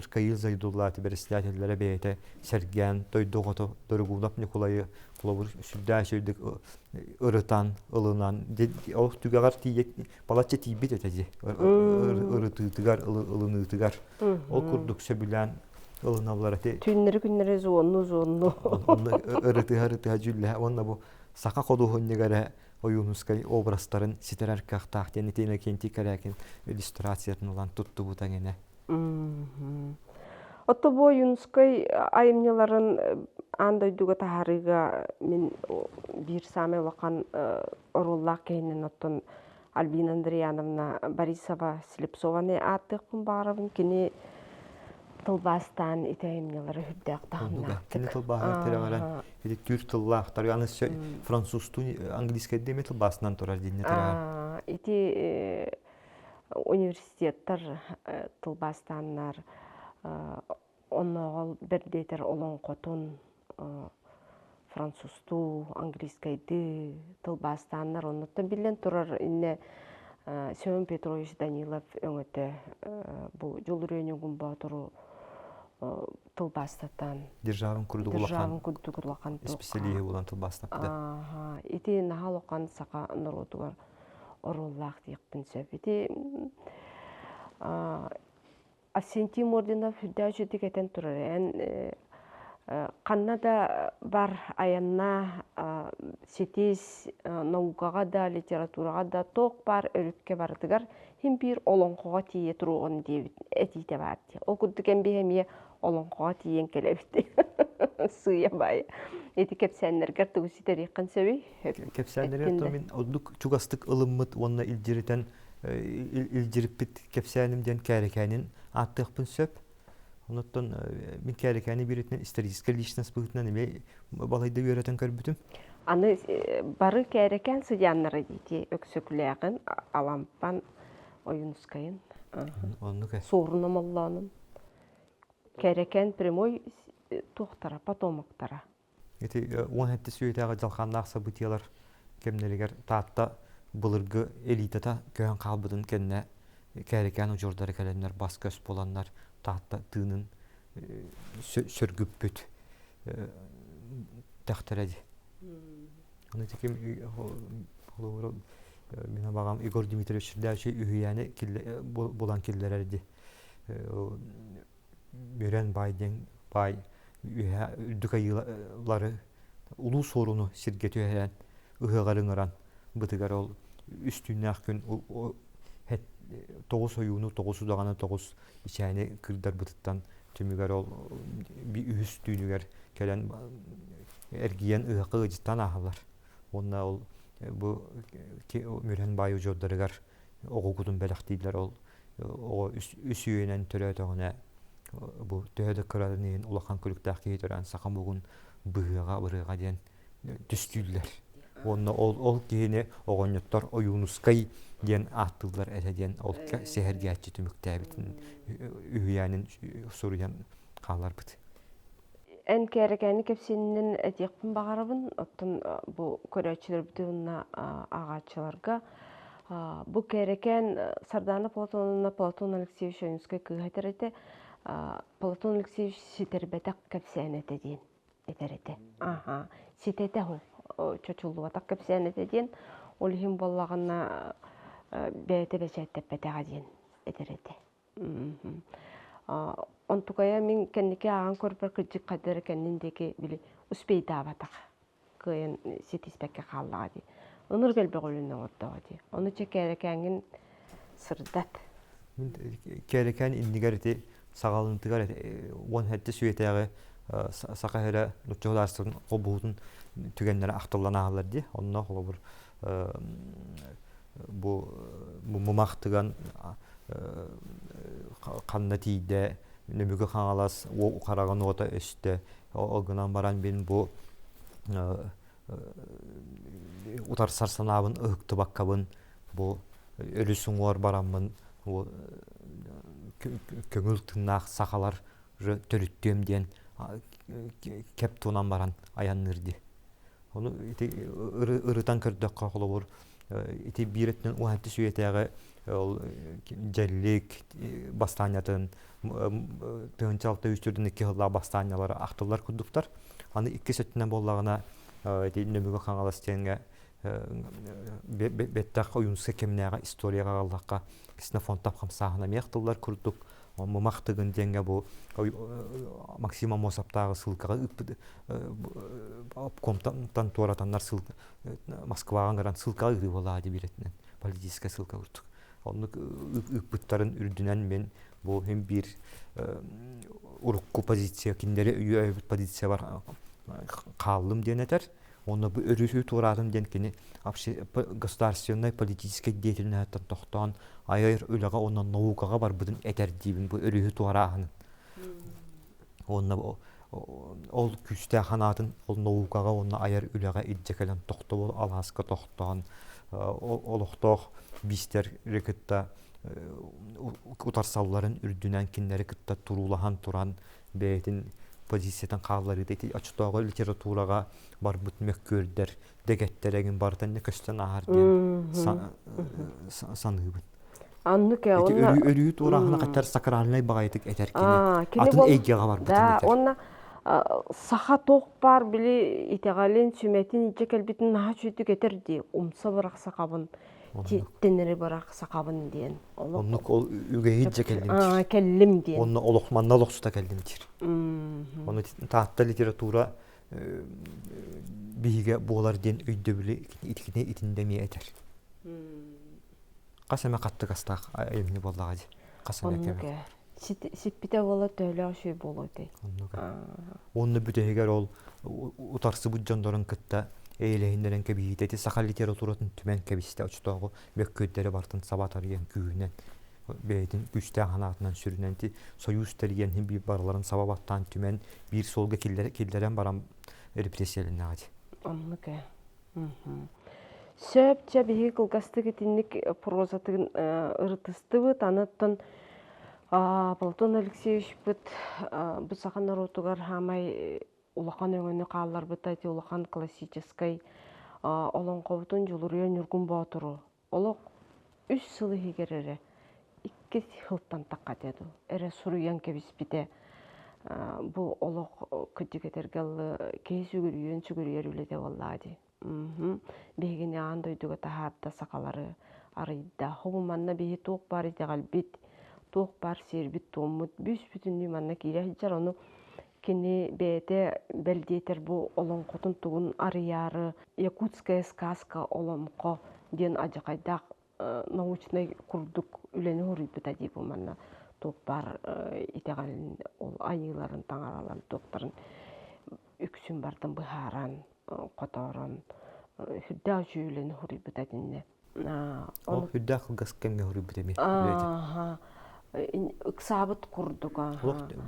Ркаил Зайдулла бэрэссэдээтэллэрэ бэйэтэ сэргээн дойду оҕото Дорогунов Ньукулайы холобур сүрдээх үчүгэйдик ырытан ылынан ол түгэҕэр тиийэ балачча тиийбит этэ дии ырытыытыгар ылыныытыгар ол курдук сөбүлээн ылыналлар эти түүннэри күннэри зонну зонну ырытыһа ырытыһа дьүүллэһэ уонна бу саха худуоһунньуга эрэ Ойуунускай образтарын ситэрэр кыахтаах диэн ити Иннокентий Корякин иллюстрациятын ылан туттубута эҥинэ. Отто бу Ойуунускай айымньыларын аан дойдуга таһаарыыга мин биир саамай улахан оруоллаах киһинэн оттон Альбина Андриановна Борисова Слепцованы ааттыахпын баҕарабын. Кини тылбаастаан ити айымньылары үрдээх таһымнаахтык. Кини тылбааһыгар тирэҕирэн ити түүр тыллаахтар аны французтуу английскайдыы эмиэ тылбаасынан турар диинне тирэҕэр. Ити университеттар тылбаастааннар оннооҕол бэрдиэтэр олоҥхотун французтуу, английскайдыы тылбаастааннар оннуттан биллэн турар иннэ Семен Петрович Данилов өҥөтө бу Дьулуруйа Боотуру тылбаастатан Державын курдук Державын курдук улахан исписэлииһи булан тылбаастаппыта. Ити наһаа улахан саха норуотугар оруоллаах диэхпин сөп. Ити Арсентий Мординов үрдээх үчүгдүк этэн турар. Эн ханна да бар айанна ситис наукаҕа да, литератураҕа да туох баар өрүккэ барытыгар син биир олоҥхоҕо тиийэ туруоҕун диэбит этиитэ баар дии. Ол курдук эн биһи эмиэ олоҥхоҕо тиийэн кэлэбит. Сыыйа баайа. Ити кэпсээннэргэр тугу ситэриэххин сөбүй? Кэпсээннэри мин ордук чугастык ылыммыт уонна илдьиритэн илдьириппит кэпсээним диэн Кээрэкээнин ааттыахпын сөп. Онуттан мин Кээрэкээни биирэтинэн историческай личность быһыытынан эмиэ балайда үөрэтэн көрбүтүм. Аны бары Кээрэкээн сыдьааннара диити Өксөкүлээҕин, Алампан, Ойуунускайын, Оннук Суоруна Моллоонун. Кээрэкээн прямой туохтара, потомоктара. Ити 17 үйэтээҕи дьалхааннаах событиелар кэмнэригэр Таатта былыргы элитата көһөн хаалбытын кэннэ Кээрикээн удьуордара кэлэннэр бас-көс буоланнар Таатта тыынын сөргүппүт тэхтэрэ дии. Аны ити ким холобура мин абаҕам Егор Дмитриевич Сүрдээчи үһүйээни булан киллэрэр дии. Бүрэн баай диэн баай үөһэ үрдүк айыылары улуу суоруну сиргэ түһэрэн ыһыаҕар ыҥыран бытыгар ол үс түүннээх күн тоҕус ойууну тоҕус удаҕаны тоҕус ичээни кыырдарбытыттан түмүгэр ол үһүс түүнүгэр кэлэн эргийэн ыһыахха ыалдьыттаан ааһаллар уонна ол бу Мүрэн баай удьуордарыгар оҕо кутун бэлэхтииллэр ол оҕо үс үйэнэн төрөөтөҕүнэ бу төһө да кыратын иһин улахан күлүктээх киһи төрөөн саха омугун быһыаҕа бырыаҕа диэн түстүүллэр. Уонна ол ол киһини оҕонньоттор Ойуунускай диэн ааттыыллар этэ диэн ол сэһэргээччи түмүктээбитин үһүйээнин суруйан хаалларбыт. Эн кээрэкээни кэпсиэнинэн этиэхпин баҕарабын. Оттон бу көрөөччүлэрбит уонна ааҕааччыларга бу кээрэкээн Сардаана Платоновна Платон Алексеевич Ойуунускай кыыһа этэр этэ. Платон Алексеевич ситэрбэтэх кэпсээн этэ диэн этэр этэ. Аха, ситэтэ чочуллубатах кэпсээн этэ диэн. Ол иһин буоллаҕына бэйэтэ бэчээттэппэтэҕэ диэн этэр этэ. Онтукайа мин кэнники ааҕан көрбөр кырдьык хайда эрэ кэннин диэки били успейдаабатах кыайан ситиспэккэ хааллаҕа дии. Ынырык элбэх үлэни оҥордоҕо дии. Ону чэ кээрэкээҥҥин сырдат. Мин кээрэкээн иннигэр ити саҕалынтыгар 17 сүөтээҕи саха сирэ нуучча государствотын холбоһуутун түгэннэрэ ахтыллан ааһаллар дии. Онно холобур бу мумахтыган ханна тиийдэ Нөмүгү Хаҥалас хараҕын уота өстө ол гынан баран мин бу утарсар санаабын ыһыктыбаккабын бу өрүс уҥуор бараммын көҥүл тыыннаах сахалар төрүттүөм диэн кэп туунан баран айанныыр дии. Ону ити ырытан көрдөххө холобур ити биир өттүнэн уһанты сүөтээҕи ол дьэллик бастаанньатын 1603 сыллаах бастаанньалара ахтыллар курдуктар. Аны иккис өттүнэн буоллаҕына ити Нөмүгү Хаҥалас диэҥҥэ бэттэх Ойуунскай кэмнээҕи историяҕа аҕаллахха Ксенофонтов хамсааһына эмиэ ахтыллар курдук Мымах Тыгын диэҥҥэ бу Максим Аммосовтааҕы ссылкаҕа ыыппыт обкомтан туоратаннар Москваҕа ыҥыран ссылкаҕа ыытыы буоллаҕа дии биирэтинэн политическая ссылка курдук. Оннук ыыппыттарын үрдүнэн мин бу иһин биир урукку позиция кинилэри өйөөбүт позициябар хааллым диэн этэр. Уонна бу өрүһү туораатым диэн кини государственнай политическай деятельноһыттан тохтоон айар үлэҕэ уонна наукаҕа барбытын этэр диибин бу өрүһү туорааһынын. Уонна ол күүстээх санаатын ол наукаҕа уонна айар үлэҕэ илдьэ кэлэн тохтобул алааска тохтоон олохтоох биистэри кытта утарсалларын үрдүнэн кинилэри кытта туруулаһан туран бэйэтин позициятын хаалларыыта ити оччотооҕу литератураҕа барбыт мөккүөрдэр дэгэттэр эҥин барыта эмиэ көстөн ааһар диэн саныыбын. Аннык Ити өрүү туорааһына хаттар сакральнай баҕайытык этэр кини. Атын эйгэҕэ барбытын этэр. Уонна саха туох баар били итэҕэлин, сүмэтин илдьэ кэлбитин наһаа үчүгүйдүк этэр дии. Умса бырах сахабын, титтэнэри бырах сахабын диэн. Оннук ол үгэһи илдьэ кэллим диир. Кэллим диэн. Онно олох манна олохсута кэллим диир. Ону Таатта литература биһигэ буолар диэн өйдөбүлү итини итиннэ эмиэ этэр. Хас эмэ хаттыгастаах айымньы буоллаҕа дии. Хас эмэ кэмэ. Сиппитэ буола төһөлөөх үчүгэй буолуо этэй? Оннук. Уонна бүтэһигэр ол утарсыбыт дьоннорун кытта эйэлэһиннэрэн кэбиһиитэ ити саха литературатын түмэн кэбистэ оччотооҕу мөккүөрдэри барытын саба тарыйан күүһүнэн бэйэтин күүстээх санаатынан сүрүнэн ити союз тэрийэн биир барыларын саба баттаан түмэн биир суолга киллэрэн баран репрессиялэннэҕэ дии. Оннук ээ. Сөп, чэ биһиги кылгастык итинник прозатын ырытыстыбыт. Аны оттон Платон Алексеевичпыт бу саха норуотугар хаамай улахан өҥөнү хаалларбыта ити улахан классическай олоҥхобутун Дьулуруйа Ньургун Боотуру олох үс сыл иһигэр эрэ икки сылтан тахха этэ дуу эрэ суруйан кэбиспитэ бу олох кырдьык этэргэ дылы киһи сүгүрүйүөн сүгүрүйэр үлэтэ буоллаҕа дии. Биһигини аан дойдуга таһаарда сахалары арыйда. Хобу манна биһи туох баар итэҕэлбит, туох баар сиэрбит-туоммут бүүс-бүтүннүү манна киирэ сылдьар. Ону кини бэйэтэ бэл диэтэр бу олоҥхотун тугун арыйаары «Якутская сказка олоҥхо» диэн адьахайдаах научнай курдук үлэни хоруйбута дии бу манна туох баар итэҕэлин ол айыыларын таҥараларын туохтарын үксүн бартын быһааран хотоорон сүрдээх үчүгэй үлэни хоруйбута итиннэ. Ол сүрдээх кылгас кэмҥэ хоруйбут эмиэ ыксаабыт курдук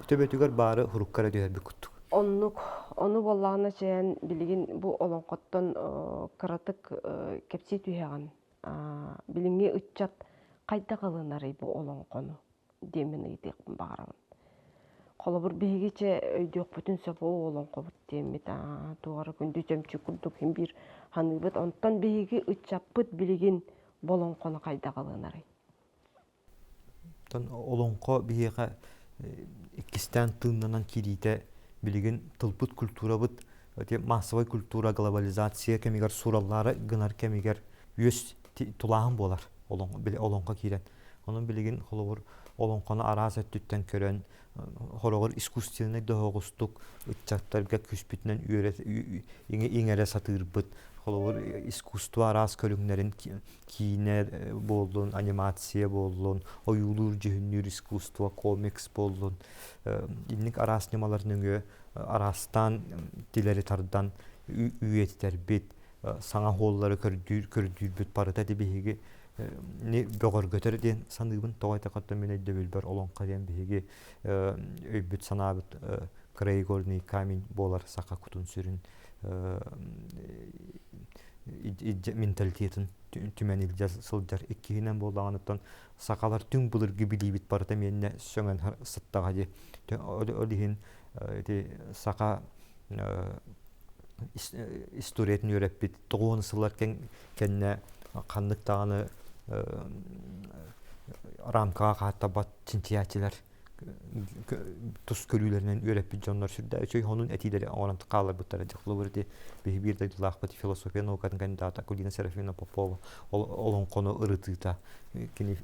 Төбөтүгэр баары хурукка эрэ түһэрбит курдук. Оннук. Ону буоллаҕына чээн билигин бу олоҥхоттон кыратык кэпсии түһэҕин. Билиҥҥи ыччат хайдах ылынарый бу олоҥхону диэммин ыйытыахпын баҕарабын. Холобур, биһиги чэ өйдүөхпүтүн сөп оо олоҥхобут диэммит туох эрэ күндү чөмчүүк курдук син биир саныыбыт. Онтон биһиги ыччаппыт билигин бу олоҥхону хайдах ылынарый? Оттон олоҥхо биһиэхэ иккистээн тыыннанан киириитэ билигин тылбыт, культурабыт ити массовай культура глобализация кэмигэр суураллаары гынар кэмигэр үөс тулааһын буолар олоҥхо киирэн. Онон билигин холобур олоҥхону араас өттүттэн көрөн хороҕор искусственнай доһоҕустук ыччаттарга күүспүтүнэн иҥэрэ сатыырбыт холобур искусство араас көрүҥнэрин киинэ буоллун, анимация буоллун, ойуулуур-дьүһүннүүр искусство, комикс буоллун, инник араас ньымалар нөҥүө араастаан тилэри тардан үйэтитэрбит, саҥа хуоллары көрдүүр көрдүүрбүт барыта ити биһиги бөҕөргөтөр диэн саныыбын. Тоҕо этэххэ мин өйдөбүлбэр олоҥхо диэн биһиги өйбүт-санаабыт краеугольный камень буолар саха кутун-сүрүн менталитетын түмэн илдьэ сылдьар. Иккиһинэн буоллаҕыттан сахалар түҥ былыргы билиибит барыта миэннэ сөҥөн сыттаҕа дии. Ол иһин ити саха историятын үөрэппит тоҕуон сыллар кэннэ ханнык даҕаны рамкаҕа хааттарбат чинчийээччилэр тус көрүүлэринэн үөрэппит дьоннор сүрдээх үчүгэй сонун этиилэри оҥорон хаалларбыттара. Дьэ, холобур, ити биһи биир дойдулаахпыт философия наукатын кандидата Акулина Серафимовна Попова олоҥхону ырытыыта, кини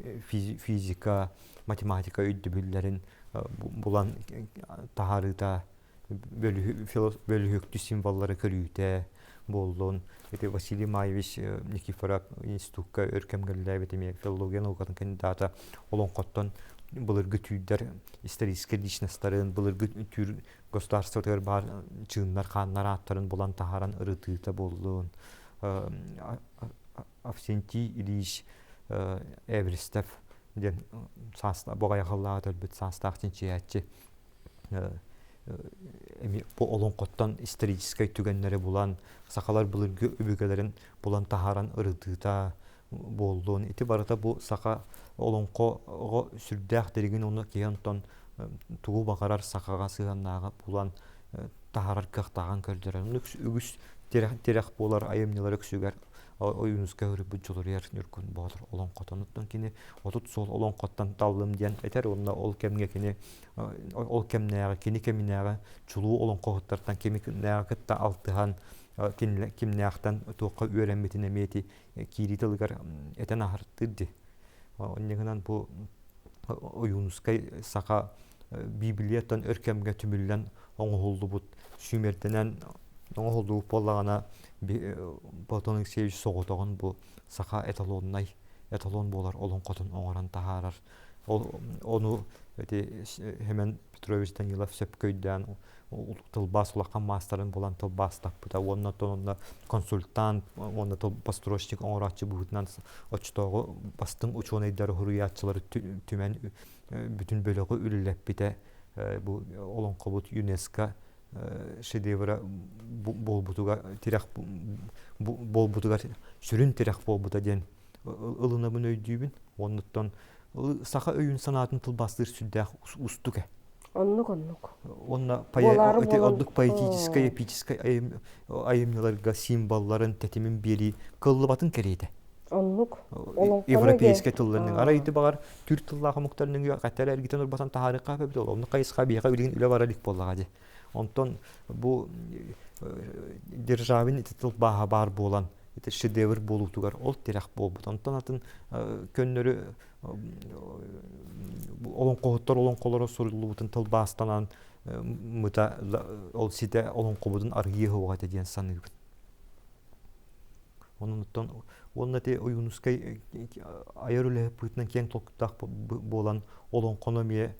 физика, математика өйдөбүллэрин булан таһаарыыта, бөлүһүөктүү символлары көрүүтэ буоллун. Ити Василий Маевич Никифоров институкка өр кэмгэллээбит эмиэ филология наукатын кандидата олоҥхоттон былыргы түүрдэр историческай личностарын, былыргы түүр государствотыгар баар чыыннар, хааннар ааттарын булан таһааран ырытыыта буоллун. Авсентий Ильич Эверстов диэн боҕайахаллааҕы өлбүт саастаах чинчийээччи эми бу олоҥхоттон историческай түгэннэри булан, сахалар былыргы өбүгэлэрин булан таһааран ырытыыта буоллун. Ити барыта бу саха олоҥхоҕо сүрдээх дириҥин уонна киһи онтон тугу баҕарар сахаҕа сыһыаннааҕы булан таһаарар кыахтааҕын көрдөрөр. Үгүс тирэх буолар айымньылар үксүгэр Ойуунускай өрүппүт Дьулуруйар Ньургун Боотур олоҥхотун оттон кини 30 суол олоҥхоттон таллым диэн этэр уонна ол кэмҥэ кини ол кэмнээҕи кини кэминээҕи чулуу олоҥхоһуттартан кимнээҕи кытта алтыһан кимнээхтэн туохха үөрэммитин эмиэ ити киирии тылыгар этэн аһартыыр дии. Онньугунан бу Ойуунускай саха Библияттан өр кэмҥэ түмүллэн оҥоһуллубут сүүмэрдэнэн оҥоһуллубут буоллаҕына Платон Алексеевич соҕотоҕун бу саха эталоннай эталон буолар олоҥхотун оҥорон таһаарар. Ол ону ити Семен Петрович Данилов сөпкө өйдөөн тылбаас улахан маастарын булан тылбаастаппыта уонна онно консультант уонна тылбастрочник оҥорооччу быһыытынан оччотооҕу бастыҥ учуонайдары суруйааччылары түмэн бүтүн бөлөҕү үлэлэппитэ бу олоҥхобут ЮНЕСКО шедевра буолбутугар тирэх буолбутугар сүрүн тирэх буолбута диэн ылынабын өйдүүбүн оннуттан саха өйүн санаатын тылбаастыыр сүрдээх уустук ээ Оннук оннук. Уонна ордук поэтическай, эпическай айымньыларга символларын, тэтимин биэрии кыллыбатын кэриэтэ. Оннук. Европейскай тылларының. Арай ити баҕар түүр тыллаах омуктарының хаттара эргитэн урбатан таһаарыахха эбит ол. Оннук хайысха биһиэхэ билигин үлэ бара илик буоллаҕа дии. Онтон бу Державин ити тылбааһа баар буолан ити шедевр буолуутугар ол тирэх буолбут. Онтон атын көннөрү олоҥхоһуттар олоҥхолоро суруллубутун тылбаастанан мыта ол ситэ олоҥхобутун арыйыы суоҕа этэ диэн саныыбын. Онон уонна ити Ойуунускай айар үлэһит быһыытынан киэҥ толкуйдаах буолан олоҥхону эмиэ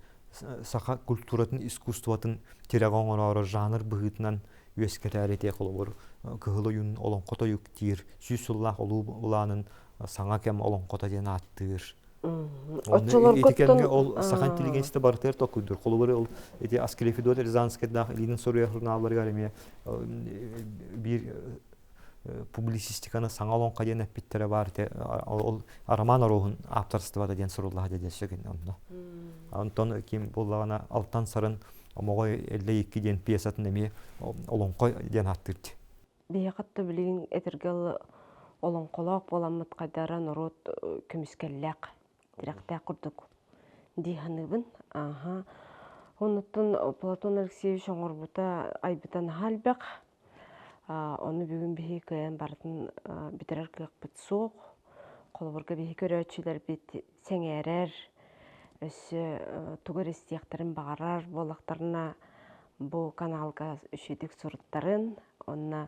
саха культуратын, искусствотын тирэҕэ оҥороору жанр быһыытынан үөскэтээри ити холобур Кыһыл ойуун олоҥхо тойук диир, сүүс сыллаах улуу былаанын саҥа кэм олоҥхото диэн ааттыыр. Ити кэмҥэ ол саха интеллигенцията барытыгар токуйдур. Холобур, ол ити Асклепидот Рязанскайдаах Ленин суруйар журналларыгар эмиэ биир публицистиканы саҥа олоҥхо диэн эппиттэрэ баар ити ол роман оруоһун ааптарыстыбата диэн суруллаха диэн сөкүн онно. Онтон ким буоллаҕына Алтан Сарын Омоҕой Эллэй икки диэн пьесатын эмиэ олоҥхо диэн ааттыыр Биһиэхэ да билигин этэргэ дылы олоҥхолоох буоламмыт хайдара норуот көмүскэллээх, тирэхтээх курдук дии саныыбын. Ааһа. Оннуттан Платон Алексеевич оҥорбута, айбыта наһаа элбэх. Ону бүгүн биһиги кыайан барытын бүтэрэр кыахпыт суох. Холобурга биһиги көрөөччүлэрбит сэҥээрэр, өссө тугу эрэ истиэхтэрин баҕарар буоллахтарына бу каналга үчүгүйдүк суруттарын, онно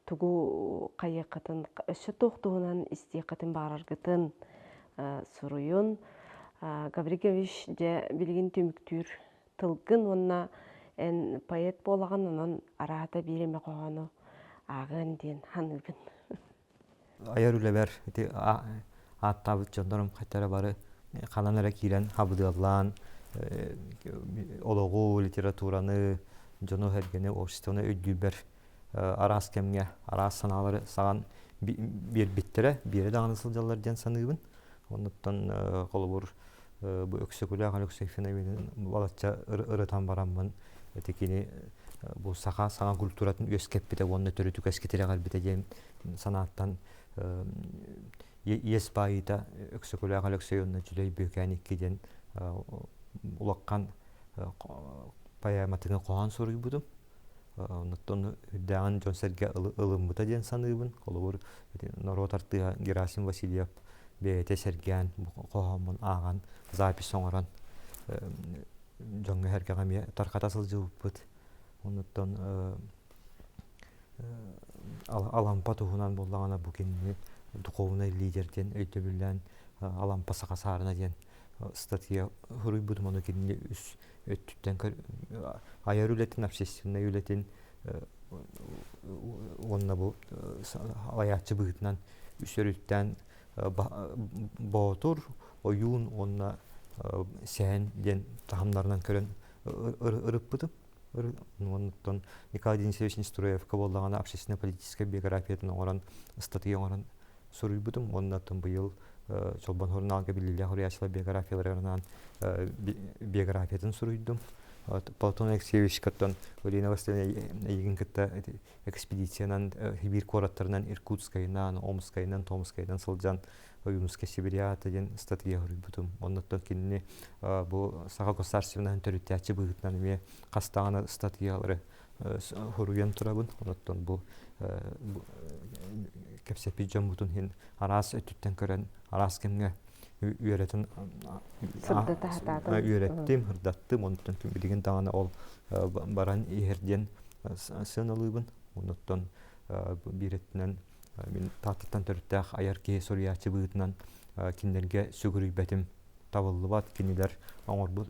тугу хайыаххытын, өссө туох туһунан истиэххитин баҕараргытын суруйун. Гаврильевич дьэ билигин түмүктүүр тылгын уонна эн поэт буолаҕын, онон араата биир эмэ хоһоону ааҕыан диэн саныыбын. Айар үлэбэр ити ааттаабыт дьоннорум хайтара бары ханан эрэ киирэн хабыдыаллаан олоҕу, литератураны, дьону-сэргэни, обществоны өйдүүрбэр араас кэмҥэ араас санаалары саҕан биэрбиттэрэ, биэрэ даҕаны сылдьаллар диэн саныыбын. Оннуттан холобур бу Өксөкүлээх Алексей Финовинын балачча ырытан бараммын ити кини бу саха саҥа культуратын үөскэппитэ уонна төрүт үгэскэ тирэҕирбитэ диэн санааттан иэс баайыыта Өксөкүлээх Өлөксөй уонна Дьүлэй Бүөкээн икки диэн улахан поэматыгын хоһоон суруйбутум. Оннуттан үрдээҕин дьон-сэргэ ылыммыта диэн саныыбын. Холобур, норуот артыыһа Герасим Васильев бэйэтэ сэргээн хоһооммун ааҕан запись оҥорон дьоҥҥо-сэргэҕэ эмиэ тарҕата сылдьыбыппыт. Оннуттан Алампа туһунан буоллаҕына бу кинини духовнай лидер диэн өйдөбүллээн Алампа саха саарына диэн статья суруйбутум. Ону кинини үс өттүттэн айар үлэтин, общественнай үлэтин уонна бу салайааччы быһыытынан үс өрүттээн Боотур, Ойуун уонна Сэһэн диэн таһымнарынан көрөн ырыппытым. Онтон Николай Денисович Нестроевка буоллаҕына общественно-политическай биографиятын оҥорон, ыстатыйа оҥорон суруйбутум. Уонна оттон быйыл Чолбон сурунаалга биллиилээх суруйааччылар биографияларынан биографиятын суруйдум. Платон Алексеевичка оттон Ульяна Васильевна эйигин кытта экспедициянан Сибиир куораттарынан Иркутскайынан, Омскайынан, Томскайынан сылдьан Ойуунускай Сибириата диэн ыстатыйа суруйбутум. Оннуттан кинини бу Саха государственноһын төрүттээччи быһыытынан эмиэ хас даҕаны ыстатыйалары суруйан турабын. Онуттан бу кэпсэппит дьоммутун иһин араас өттүттэн көрөн, араас кэмҥэ үөрэтэн үөрэттим, сырдаттым. Онтон билигин даҕаны ол баран иһэр диэн сыаналыыбын. Онуттан биир өттүнэн мин Тааттаттан төрүттээх айар киһи суруйааччы быһыытынан кинилэргэ сүгүрүйбэтим табыллыбат. Кинилэр оҥорбут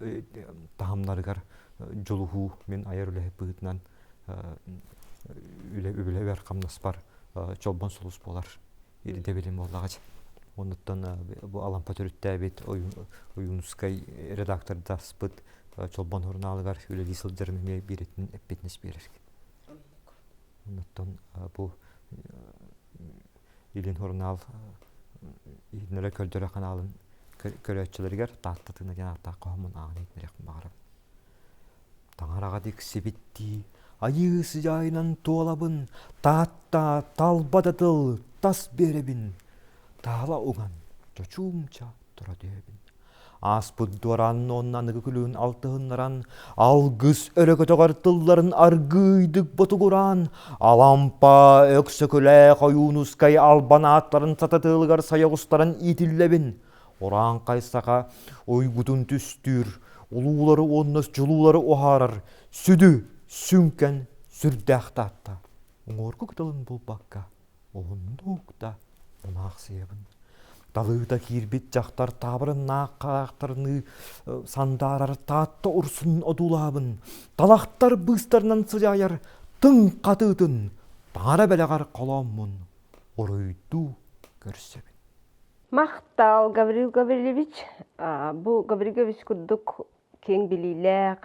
таһымнарыгар дьулуһуу мин айар үлэһит быһыытынан үлэ үлэбэр хамнаспар чолбон сулус буолар ирдэбилим буоллаҕа. Оннуттан бу Алампа төрүттээбит Ойуунускай редактордаспыт Чолбон сурунаалыгар үлэлии сылдьарым эмиэ биирэтин эппиэтинэс биэрэр. Оннуттан бу Илин сурунаал иһитиннэрэр көрдөрөр ханаалын көрөөччүлэригэр Таатта тыына диэн ааттаах хоһооммун ааҕан иһитиннэриэхпин баҕарабын. Таҥараҕа тиксибиттии, айыы сыдьаайынан туолабын, Таатта талба да тыл тас биэрэбин, таала уган чочуумча тура түһэбин. Ааспыт дуораан уонна аныгы күлүүн алтыһыннаран, алгыс өрө көтөҕөр тылларын аргыыйдык ботугураан, Алампа, Өксөкүлээх, Ойуунускай албан ааттарын сататыылыгар сайа оҕустаран иитиллэбин. Урааҥхай саха уйгутун түстүүр, улуулары уонна дьулуулары уһаарар сүдү, сүҥкэн сүрдээх таатта. Уҥуоргу кытылын булбакка, уһуннук да мунаахсыйабын. Талыыта киирбит дьахтар таабырыннаах хараахтарыныы сандаарар Таатта урсунун одуулаабын, талахтар быыстарынан сыдьаайар тыҥ хатыытын таҥара бэлэҕэр холооммун уруйдуу көрсөбүн. Махтал, Гаврил Гаврильевич. Бу Гаврил Гаврильевич курдук киэҥ билиилээх,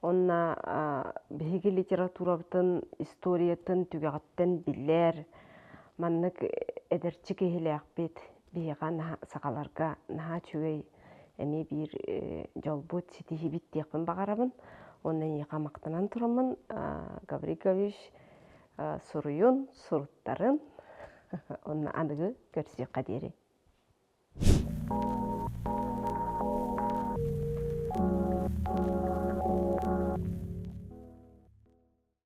онно биһиги литературабытын историятын түгэҕиттэн билэр, маннык эдэрчи киһилээхпит биһиэхэ сахаларга наһаа үчүгэй эмиэ биир дьолбут, ситиһиибит диэхпин баҕарабын. Уонна эйиэхэ махтанан тураммын, Гаврил Гаврильевич суруйун, суруттарын, онно аныгы көрсүөххэ диэри.